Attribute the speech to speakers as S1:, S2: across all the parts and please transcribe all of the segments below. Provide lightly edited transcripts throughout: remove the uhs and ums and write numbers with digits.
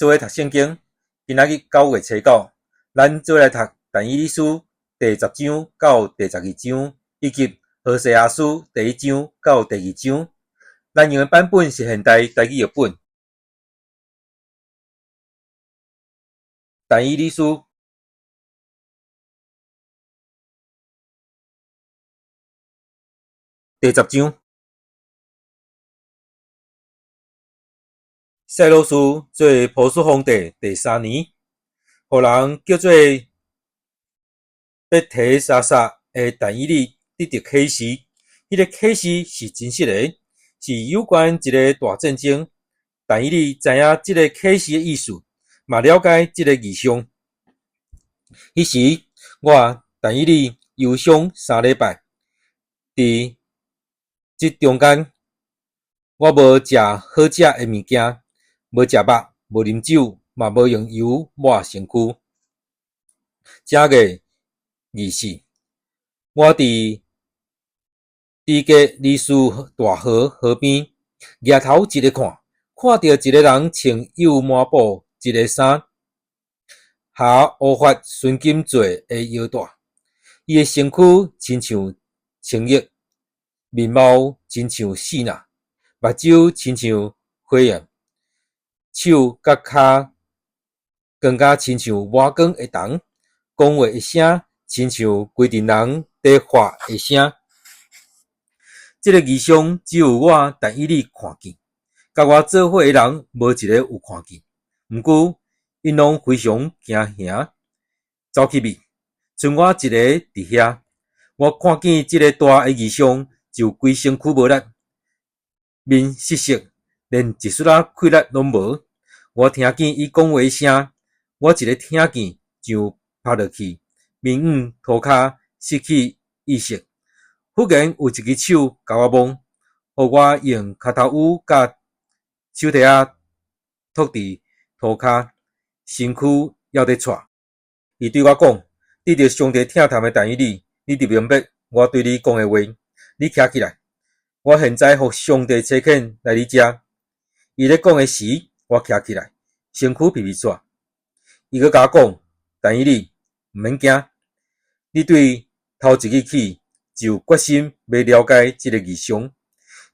S1: 做伙讀聖經。今仔日9月初9，咱做伙來讀但以理書第十章到第十二章，以及何西阿書第一章到第二章。咱用的版本是現代台語譯本。但以理書第十章。塞魯斯做波斯皇帝第三年，予人叫做伯提沙撒的但以理得著啟示。彼个啟示是真實的，是有關一个大戰爭。但以理知影這个啟示的意思，嘛了解這个異象。彼時，我但以理憂傷三禮拜，佇這中間，我無食好食的物件。無食肉，無啉酒，嘛無用油抹身軀。正月24，我佇底格里斯大河河邊，舉頭一个看，看著一个人穿幼麻布一个衫，合烏法純金做的腰帶。伊的身軀親像青玉，面貌親像爍爁，目睭親像火焰。手佮跤光甲親像磨光的銅，講話的聲親像規陣人佇喊的聲。這个異象只有我但以理看見，佮我做伙的人無一个有看見。毋過𪜶攏非常驚嚇，走去覕，賰我一个佇遐。我看見這个大的異象，就規身軀無力，面失色，連一絲仔氣力攏無。我聽見伊講話聲，我一个聽見就趴落去，面向塗跤，失去意識。忽然有一支手共我摸，予我用跤頭趺佮手提仔托佇塗跤，身軀猶佇掣。伊對我講：得著上帝疼惜的但以理，你著明白我對你講的話。你徛起來，我現在奉上帝差遣來你遮。伊咧講的時，我徛起來，身軀皮皮掣。伊閣共我講：但以理，毋免驚，你對頭一日起就決心欲了解這个異象，佇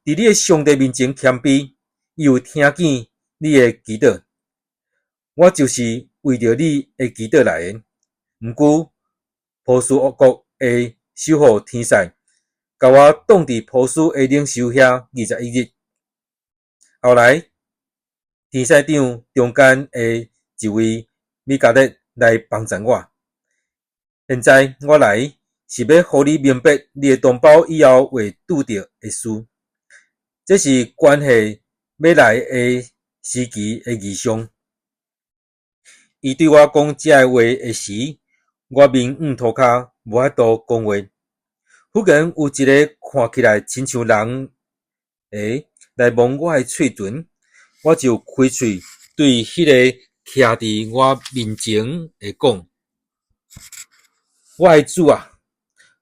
S1: 你的上帝面前謙卑，伊有聽見你的祈禱。我就是為著你的祈禱來的。毋過，波斯國的首護天使，共我擋佇波斯的領袖遐21日。後來，天使長中間的一位米迦勒來幫贊我。現在我來是欲予你明白你的同胞以後會拄著的事。這是關係欲來的時期的異象。伊對我講這个話的時，我面向塗跤，無法度講話。忽然有一个看起來親像人的來摸我的喙唇。我就開喙對彼个徛佇我面前的講：我的主啊，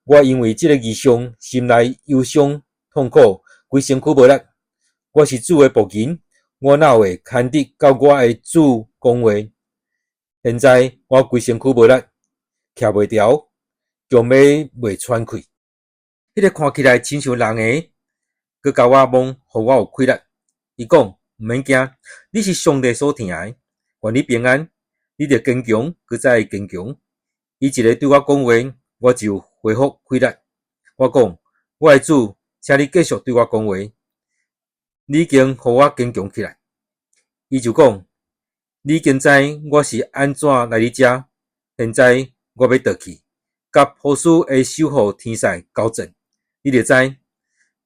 S1: 我因為這个異象，心內憂傷痛苦，規身軀無力。我是主的僕人，我哪會堪得佮我的主講話？現在我規身軀無力，徛袂牢，強欲袂喘氣。彼个看起來親像人的，閣共我摸，予我有氣力。伊講：毋免驚，你是上帝所疼的，願你平安，你著堅強，閣再堅強。伊一个對我講話，我就恢復氣力。我講：我的主，請你繼續對我講話。你已經予我堅強起來。伊就講：你已經知我是按怎來你遮，現在我欲倒去，佮波斯的首護天使交戰。你著知，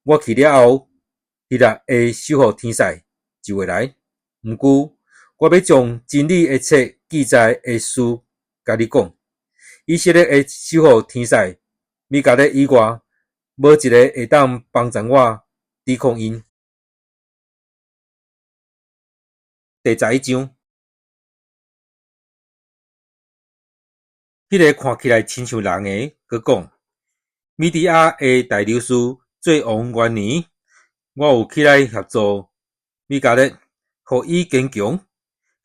S1: 我去了後，希臘的首護天使就會來。毋過，我欲將真理的冊記載的事共你講。以色列的首護天使米迦勒以外，無一个會當幫贊我抵抗𪜶。第十一章，彼个看起來親像人的，閣講：米底亞的大流士做王元年，我有起來協助米迦勒，予伊堅強。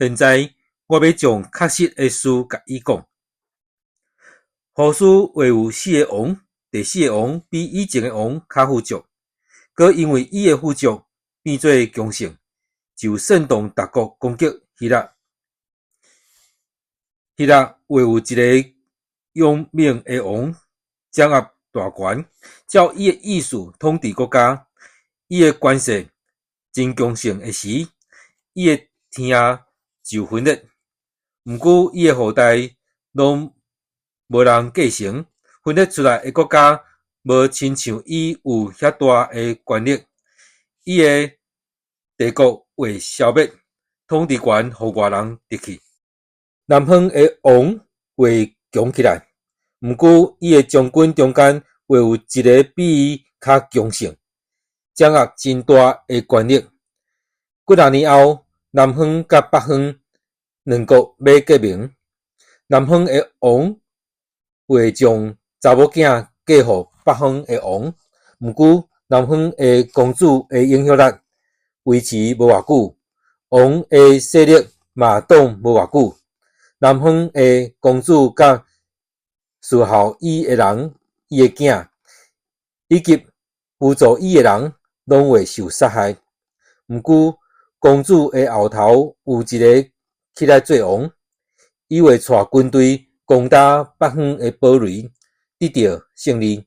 S1: 現在我欲將確實的事共伊講。波斯會有四个王，第四个王比以前的王較富足，閣因為伊的富足變做強盛，就煽動逐國攻擊希臘。希臘會有一个勇猛的王掌握大權，照伊的意思統治國家。伊的權勢真強盛的時，伊的天下就分裂。毋過伊的後代攏無人繼承，分裂出來的國家無親像伊有遐大的權力。伊的帝國會消滅，統治權予外人得去。南方的王會強起來，毋過伊的將軍中間會有一个比伊較強盛，掌握真大的權力。幾若年後，南方佮北方兩國欲結盟，南方的王會將查某囝嫁予北方的王，毋過南方的公主的影響力維持無偌久，王的勢力嘛擋無偌久。南方的公主佮侍候伊的人、伊的囝，以及輔助伊的人，攏會受殺害。毋過公主的後頭有一个起來做王，伊會帶軍隊攻打北方的堡壘，得著勝利，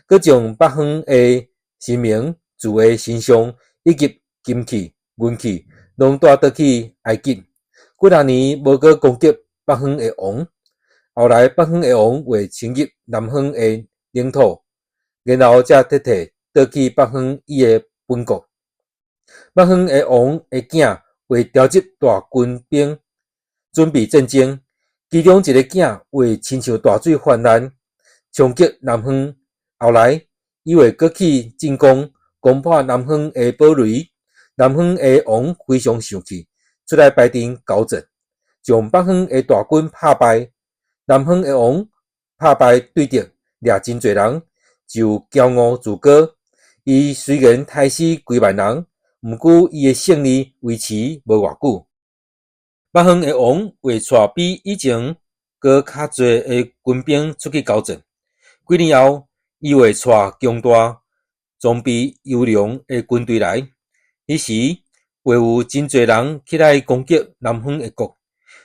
S1: 閣將北方的神明鑄的神像以及金器、銀器，攏帶倒去埃及。幾若年無閣攻擊北方的王。後來北方的王會侵入南方的領土，然後才撤退倒去北方伊的本國。北方的王的囝會調集大軍兵，準備戰爭。其中一个囝會親像大水泛濫，衝擊南方。後來，伊會閣去進攻，攻破南方的堡壘。南方的王非常生氣，出來排陣交戰，將北方的大軍拍敗。南方的王拍敗對敵，掠真濟人，就驕傲自高。伊雖然刣死幾萬人，毋過伊的勝利維持無偌久。北方的王會帶比以前閣較濟的軍兵出去交戰。幾年後，伊會帶強大、裝備優良的軍隊來。彼時會有真濟人起來攻擊南方的國，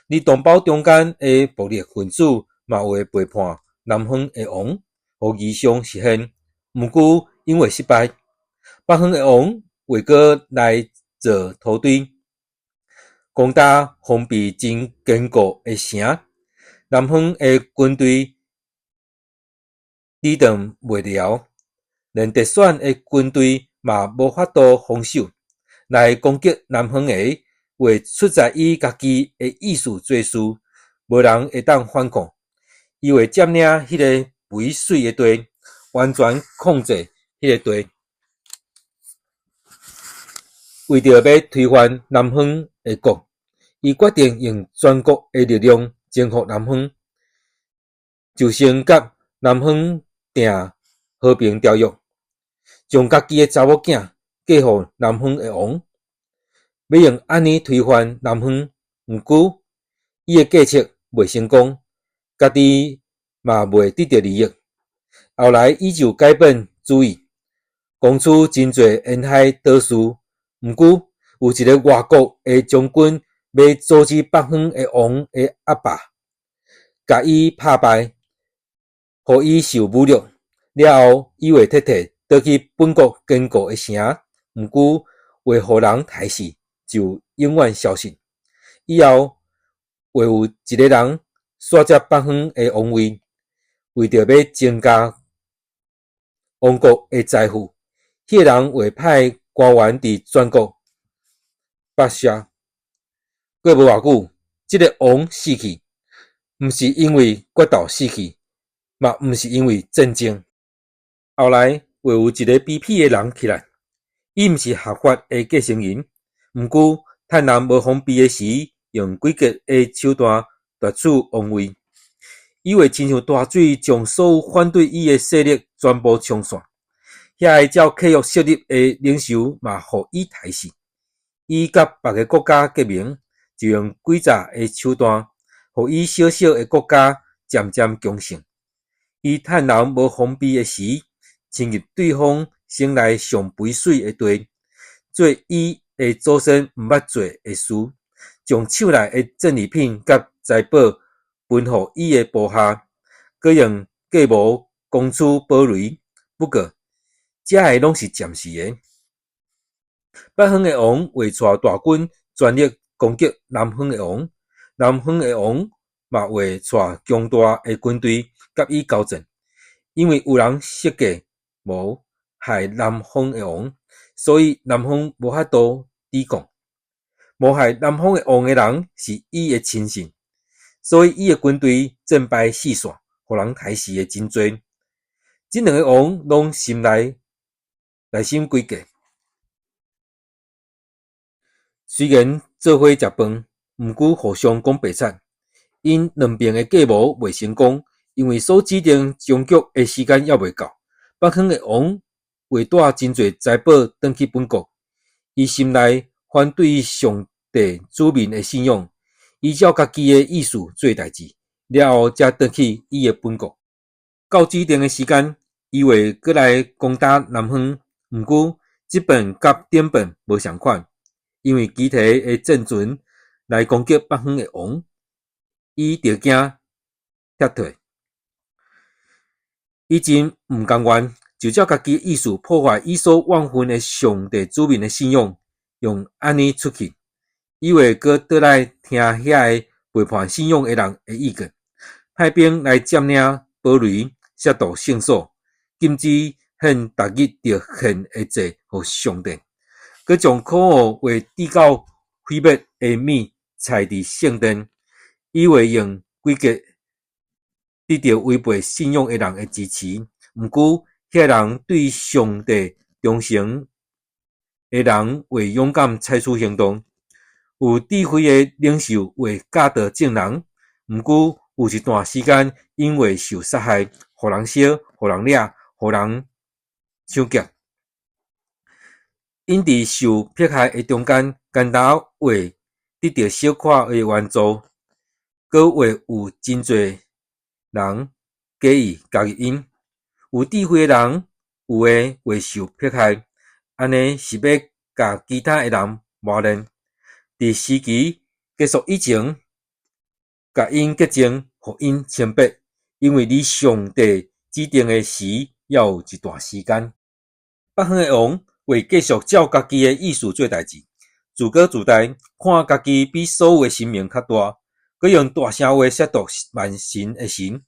S1: 而同胞中間的暴力分子嘛會背叛南方的王，予理想實現。毋過因會失敗，北方的王會閣來做土堆，攻打防備真堅固的城。南方的軍隊抵擋袂牢，連特選的軍隊嘛無法度防守。來攻擊南方的，會出自伊家己的意思做事，無人會當反抗。伊會佔領彼个肥媠的地，完全控制彼个地。為著欲推翻南方的國，伊決定用全國的力量征服南方，就先佮南方訂和平條約，將家己的查某囝嫁予南方的王，欲用按呢推翻南方。毋過，伊的計策袂成功，家己嘛袂得著利益。後來，伊就改變主意，攻取真濟沿海島嶼。毋過，有一个外國的將軍欲阻止北方的王的壓霸，共伊拍敗，予伊受侮辱。了後，伊會撤退倒去本國堅固的城。毋過，會予人刣死，就永遠消失。以後會有一个人紲接北方的王位，為著欲增加王國的財富，彼个人會派官員佇全國跋涉。過無偌久，這个王死去，毋是因為決鬥死去，嘛毋是因為戰爭。後來會有一个卑鄙的人起來，伊毋是合法的繼承人，毋過趁人無防備的時，用詭計的手段奪取王位。伊會親像大水，將所有反對伊的勢力全部沖散。遐个照契約設立的領袖嘛，予伊刣死。伊佮別个國家結盟，就用詭詐的手段，予伊小小的國家漸漸強盛。伊趁人無防備的時，侵入對方省內上肥媠的地，做伊的祖先毋捌做的事，將手內的戰利品佮財寶分予伊的部下，閣用計謀攻取堡壘。不過，這个攏是暫時的。北方的王會帶大軍全力攻擊南方的王，南方的王嘛會帶強大的軍隊佮伊交戰。因為有人設計謀害南方的王，所以南方無法度抵抗。謀害南方的王的人是伊的親信，所以伊的軍隊戰敗四散，予人刣死的真濟。這兩个王攏心內內心詭計，雖然做伙食飯，毋過互相講白賊。𪜶兩邊的計謀袂成功，因為所指定終局的時間猶未到。北方的王會帶真濟財寶轉去本國，伊心內反對上帝子民的信仰，伊照家己的意思做代誌，了後才轉去伊的本國。到指定的時間，伊會閣來攻打南方，毋過這擺佮頂擺無仝款，因為其提的戰船來攻擊北方的王，伊著驚撤退。伊真毋甘願，就照家己的意思破壞伊所怨恨的上帝子民的信仰，用按呢出去，伊會閣倒來聽遐个背叛信仰的人的意見，派兵來佔領堡壘，褻瀆聖所，禁止獻逐日著獻的祭予上帝，閣將可惡會致到毀滅的物菜佇聖殿，伊會用詭計得著違背信仰的人的支持。毋過，遐人對上帝忠誠的人會勇敢採取行動。有智慧的領袖會教導眾人，毋過有一段時間，𪜶會受殺害，予人燒，予人掠，予人搶劫。𪜶佇受迫害的中間，干焦會得著小可的援助，閣會有真濟人假意加入𪜶。有智慧的人，有的會受迫害，按呢是欲共其他的人磨練。佇時期結束以前，共𪜶潔淨，予𪜶清白，因為離上帝指定的時猶有一段時間。北方的王會繼續照家己的意思做代誌，自高自大，看家己比所有的神明較大，閣用大聲話褻瀆萬神的神。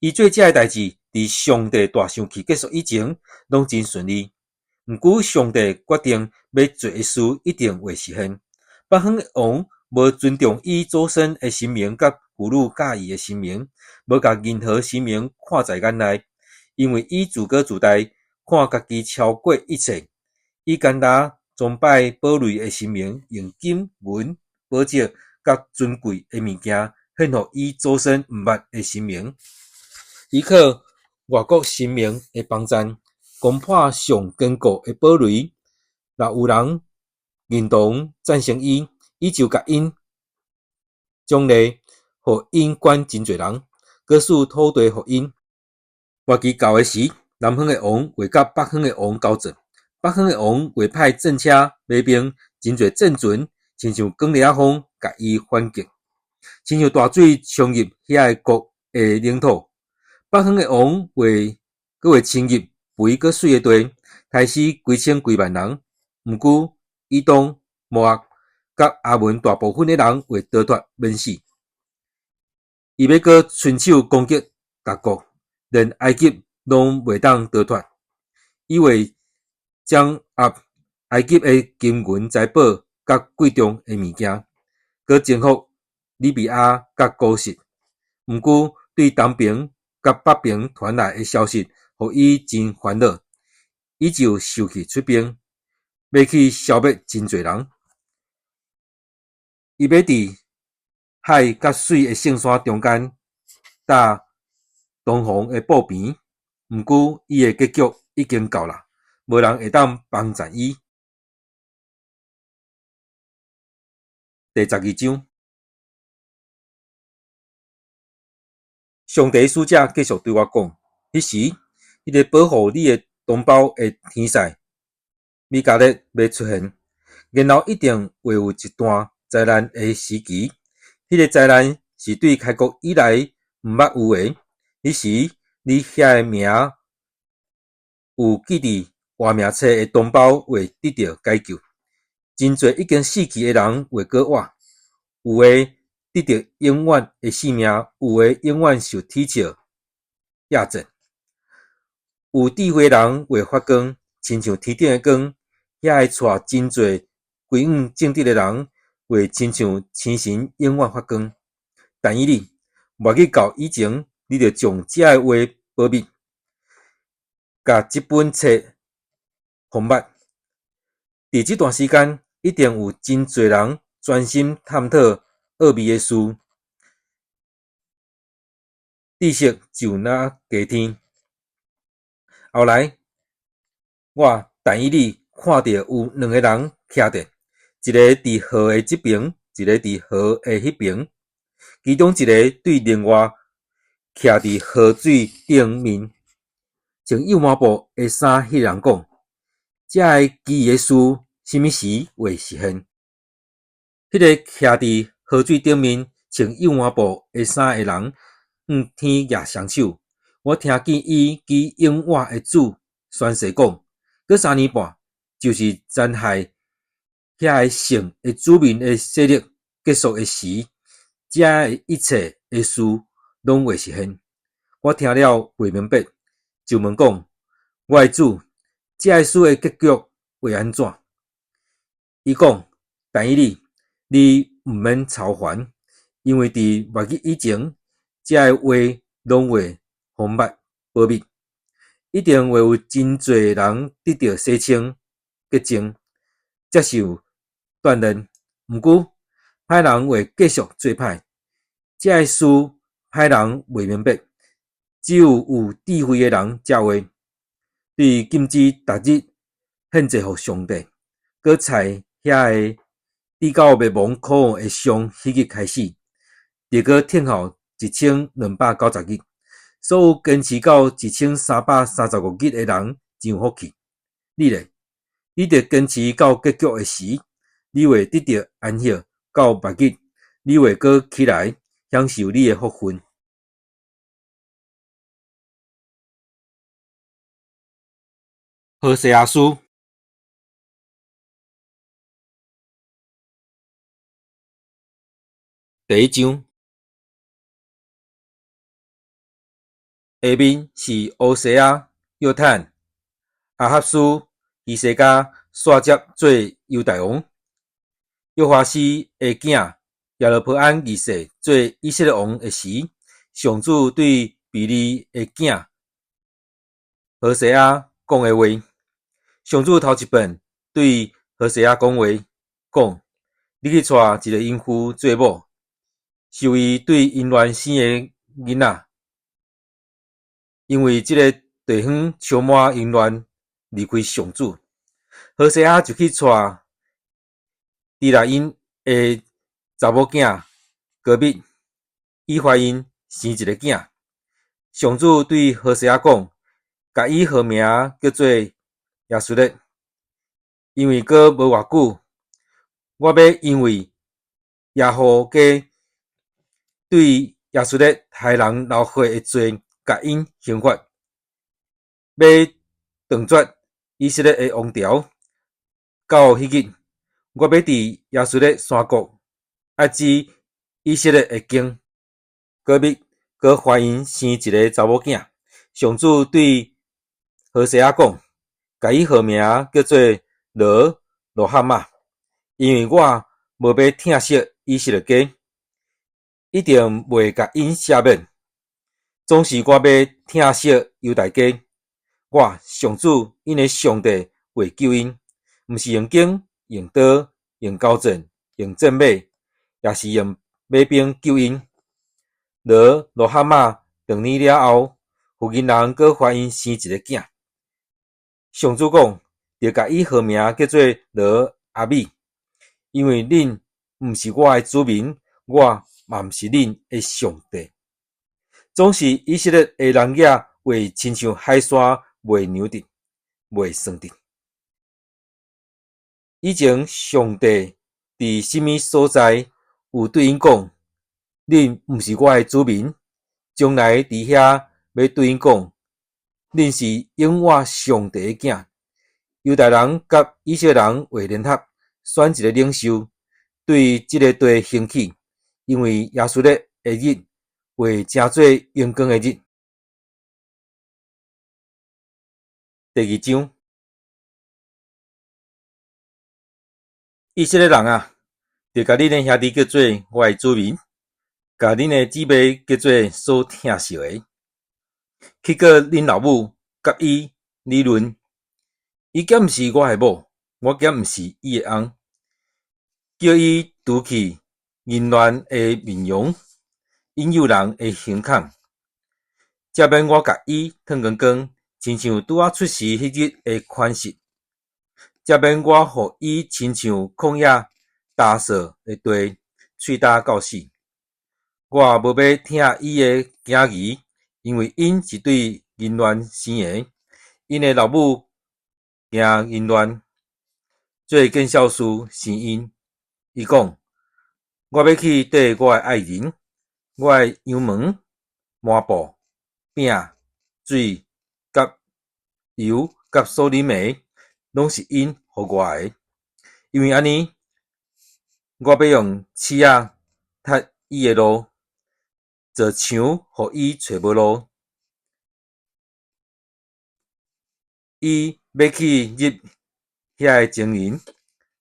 S1: 伊做這个代誌，佇上帝大生氣結束以前，攏真順利。毋過上帝決定欲做的事，一定會實現。北方的王無尊重伊祖先的神明佮婦女教伊的神明，無共任何神明看在眼內，因為伊自高自大，看家己超過一切。伊干焦崇拜堡壘的神明，用金銀寶石佮尊貴的物件獻予伊祖先毋捌的神明。伊靠外國神明的幫贊，攻破上堅固的堡壘。若有人認同贊成伊，伊就共𪜶獎勵，予𪜶管真濟人，閣賜土地予𪜶。活期到的時，南方的王會佮北方的王交戰。北方的王會派戰車、馬兵、真濟戰船，親像捲簾仔風，共伊反擊，親像大水衝入遐个國的領土。北方的王會閣會侵入肥閣媠的地，刣死幾千幾萬人。毋過，以東、摩押佮亞捫大部分的人會逃脫免死。伊欲閣伸手攻擊各國，連埃及攏袂當逃脫。伊會掌握埃及的金銀財寶佮貴重的物件，閣征服利比亞佮古實。毋過，對東爿佮北爿傳來的消息，予伊真煩惱，伊就受氣出兵，欲去消滅真濟人。伊欲佇海佮水的聖山中間搭東方的布棚，毋過伊的結局已經到啦，無人會當幫贊伊。第12章。上帝使者繼續對我講：彼時，彼个保護你的同胞的天使米迦勒欲出現，然後一定會有一段災難的時期。彼个災難是對開國以來毋捌有的。彼時，你遐个名有記佇活命冊的同胞會得著解救。真濟已經死去的人會閣活，有的得著永遠的性命，有的永遠受恥笑、厭戰。有智慧的人會發光，親像天頂的光；遐个帶真濟歸向正直的人，會親像星辰永遠發光。但以理，末日到以前，你著將這个話保密，共這本冊封密。佇這段時間，一定有真濟人專心探討奧秘的事，知識就若加添。後來，我但以理看著有兩个人徛著，一个佇河的這爿，一个佇河的彼爿。其中一个對另外徛佇河水頂面穿幼麻布的衫彼个人講：這个奇異的事，啥物時會實現？彼个徛佇河水頂面穿幼麻布的衫的人，向天舉雙手。我聽見伊舉永活的主宣誓講：閣3年半，就是殘害遐个城的子民的勢力結束的時，這个一切的事攏會實現。我聽了袂明白，就問講：我的主，這个事的結局會按怎？伊講：但以理，你毋免操煩，因為佇末日以前，這个話攏會封密保密，一定會有真濟人得著洗清潔淨，接受鍛鍊。毋過，歹人會繼續做歹，這个事歹人袂明白，只有有智慧的人才會。對禁止逐日獻祭予上帝，閣菜遐个至到滅亡可惡的上彼日開始，著閣等候1290日。所有堅持到1335日的人真有福氣。你咧，你著堅持到結局的時，你會得著安息；到末日，你會閣起來享受你的福分。何西阿書第一章。下面是烏西亞、約坦、亞哈斯、希西家徙接做猶大王，約哈斯的囝耶羅波安二世做以色列王的時，上主對比利的囝何西阿講的話。上主頭一遍對何西阿講話，講：你去娶一个淫婦做某，受伊對淫亂生的囡仔。因為這个地方充滿淫亂，離開上主。何西阿就去娶底辣因的查某囝歌密，伊懷孕生一个囝。上主對何西阿講：共伊號名叫做耶斯列，因為閣無偌久，我欲因為耶戶家對耶斯列害人流血的罪，共𪜶刑罰，欲斷絕以色列的王朝。到彼日，我欲佇耶斯列山谷壓止以色列的弓。歌密閣懷孕生一个查某囝。上主對何西阿講：共伊號名叫做羅路哈瑪，因為我無欲疼惜以色列家，一定袂共𪜶赦免。總是我欲疼惜猶大家，我上主𪜶的上帝會救𪜶，毋是用弓、用刀、用鉤箭、用戰馬，也是用馬兵救𪜶。羅路哈瑪2年了後，婦人閣懷孕生一个囝。上主講，著共伊號名叫做羅阿米，因為恁毋是我的子民，我嘛毋是恁的上帝。總是以色列的人仔話親像海沙袂量得，袂算得。以前上帝佇啥物所在有對𪜶講：恁毋是我的子民。將來佇遐欲對𪜶講：恁是永活上帝的囝。猶大人佮以色列人會聯合，選一個領袖，對這个地興起，因為耶書列的日會成做榮光的日。第二章，以色列人啊，著共恁的兄弟叫做我的子民，共恁的姊妹叫做所疼惜的。去告恁老母，佮伊理論，伊敢毋是我的某，我敢毋是伊的翁？叫伊除去淫亂的面容，引誘人的胸坎，才免我共伊褪光光，親像拄仔出世彼日的款式；才免我予伊親像曠野焦燥的地，喙焦到死。我無欲疼伊的囝兒，因為𪜶是對淫亂生的，𪜶的老母行淫亂，做見笑事生𪜶。伊講：我欲去綴我的愛人，我的羊毛、麻布、餅、水、佮油、佮所啉的，攏是𪜶予我的。因為按呢，我欲用刺仔踢伊的路，做牆予伊揣無路。伊欲去入遐个情人，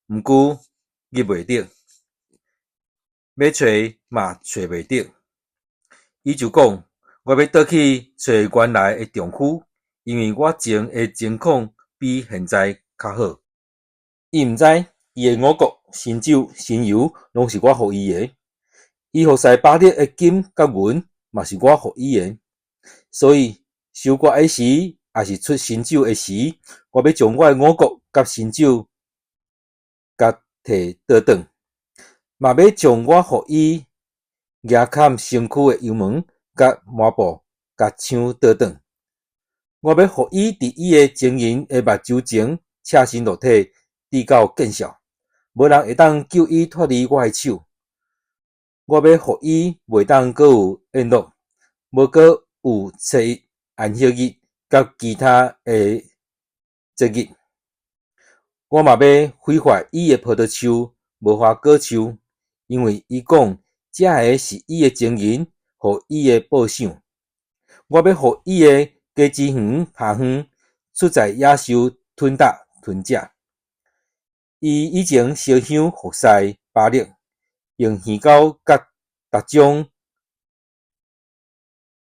S1: 毋過入袂著，欲揣嘛揣袂著。伊就講：我欲倒去揣原來的丈夫，因為我前的情況比現在較好。伊毋知伊的五穀、新酒、新油攏是我予伊的，伊服侍巴力的金佮銀嘛是我予伊的。所以收割的時，抑是出新酒的時，我欲將我的五穀佮新酒共提倒轉，嘛欲將我予伊夯崁身軀的羊毛佮麻布共搶倒轉。我欲予伊佇伊的情人的目睭前赤身露體，直到見笑，無人會當救伊脫離我的手。我欲予伊袂當閣有宴樂，無閣有初一、安息日佮其他的節日。我嘛欲毀壞伊的葡萄樹、無花果樹，因為伊講這个是伊的情人，予伊的報賞。我欲予伊的果子園、夏園出在野獸吞踏吞食。伊以前燒香服侍巴力，用耳狗佮觸漿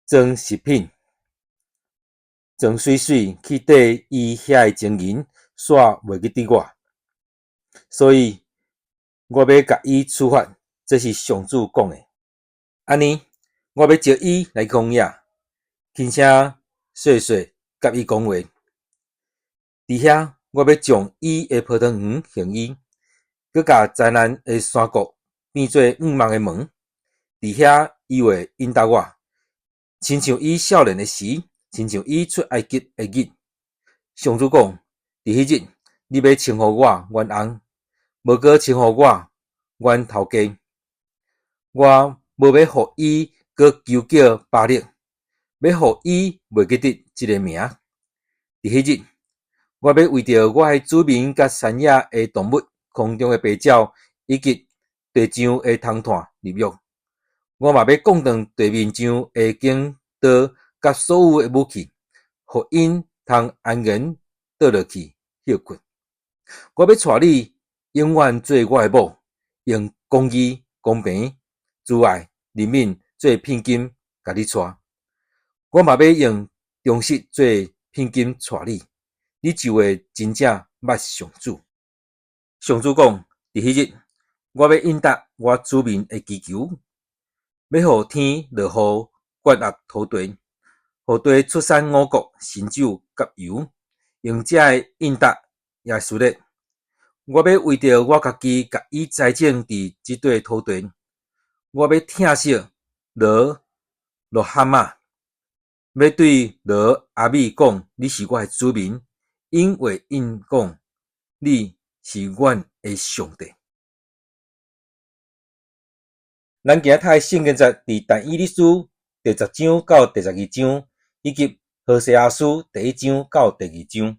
S1: 裝食品，裝媠媠去綴伊遐个情人，煞袂記得我。所以我欲共伊處罰，這是上主講的。按呢，我欲召伊來曠野，輕聲細細佮伊講話。佇遐，我欲將伊的葡萄園還伊，閣共災難的山谷變做向望的門。佇遐，伊會應答我，親像伊少年的時，親像伊出埃及的日。上主講：佇彼日，你欲稱呼我阮翁，無閣稱呼我阮頭家。我無欲予伊閣求叫巴力，欲予伊袂記得這个名。佇彼日，我欲為著我的子民佮山野的動物、空中的飛鳥，以及地上的蟲綵立約。我嘛欲降轉地面上的弓刀佮所有的武器，予𪜶通安然倒落去歇睏。我欲帶你永遠做我的某，用公義、公平、慈愛、憐憫做聘金，共你娶。我嘛欲用忠實做聘金娶你，你就會真正捌上主。上主講：佇彼日，我欲應答我子民的祈求，欲予天落雨，灌壓土地，予地出產五穀、新酒佮油，用這个應答耶書列。我欲為著我家己共伊栽種佇這塊土地，我欲疼惜羅羅哈瑪，欲對羅阿米講，你是我的子民，𪜶會應講，你是阮的上帝。咱今仔讀的聖經節佇但以理書第十章到第十二章，以及何西阿書第一章到第二章。